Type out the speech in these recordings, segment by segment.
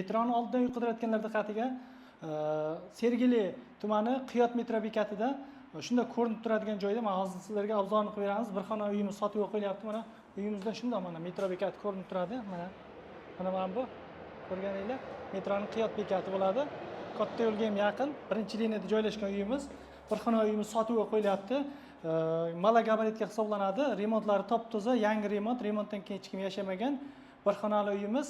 Metroni oldidan uy qidirayotganlar diqqatiga, Sergeli tumani, Qiyot metro bekatida, shunda ko'rinib turadigan joyda mana hozir sizlarga обзор ni qilib beramiz. Bir xona uyimiz sotuvga qo'yilyapti. Mana uyimizdan shundoq mana metro bekati ko'rinib turadi. Mana bu ko'rganinglar metroni Qiyot bekati bo'ladi. Katta yo'lga ham yaqin, birinchi liniyada joylashgan uyimiz. Bir xona uyimiz sotuvga qo'yilyapti. Малогабарит ga hisoblanadi. Remontlari top toza, yangi remont, remontdan keyin hech kim yashamagan. Bir xonali uyimiz,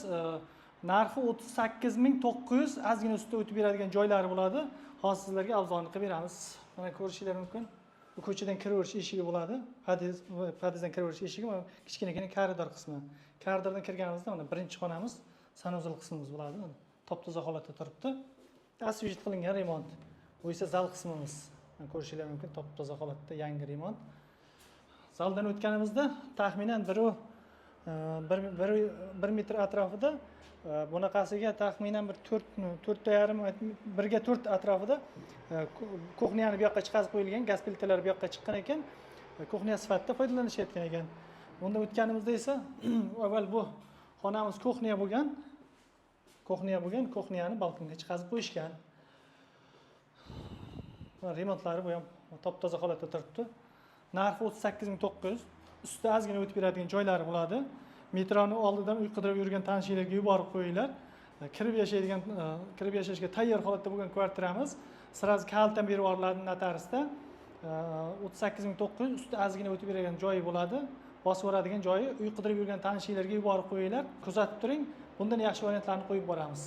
narxi 38 900, ozgina ustida o'tib beradigan joylari bo'ladi. Hozir sizlarga обзор ni qilib beramiz. Mana ko'rishinglar mumkin. Bu ko'chadan kiraverish eshigi bo'ladi. Podyezddan kiraverish eshigi, mana kichkinagina koridor qismi. Koridordan kirganimizda mana birinchi xonamiz, санузел qismimiz bo'ladi. Mana top toza holatda turibdi. Освежить qilingan remont. Bu esa zal qismimiz. Mana ko'rishinglar mumkin, top toza holatda yangi remont. Zaldan o'tganimizda taxminan bir 1 metr atrofida, bunaqasiga taxminan bir to'rt, 4,5, 1 ga 4 atrofida кухня ni bu yoqqa chiqazib qo'yilgan, gaz plitalari bu yoqqa chiqqan ekan. Кухня sifatida foydalanishayotgan ekan. Undan o'tganimizda esa avval bu xonamiz кухня bo'lgan. Кухня bo'lgan, кухня ni balkonga chiqazib qo'yishgan. Mana remontlari, bu ham top toza holatda turibdi. Narxi 38 900, ustida ozgina o'tib beradigan joylari bo'ladi. Metroni oldidan uy qidirib yurgan tanishinglarga yuborib qo'yinglar. Kirib yashaydigan, kirib yashashga tayyor holatda bo'lgan kvartiramiz. Сразу kalit ham berib yuboriladi notariusda. 38 900, ustida ozgina o'tib beradigan joyi bo'ladi. Bosib yuboradigan joyi. Uy qidirib yurgan tanishinglarga yuborib qo'yinglar. Kuzatib turing. Bundan yaxshi variantlarni qo'yib boramiz.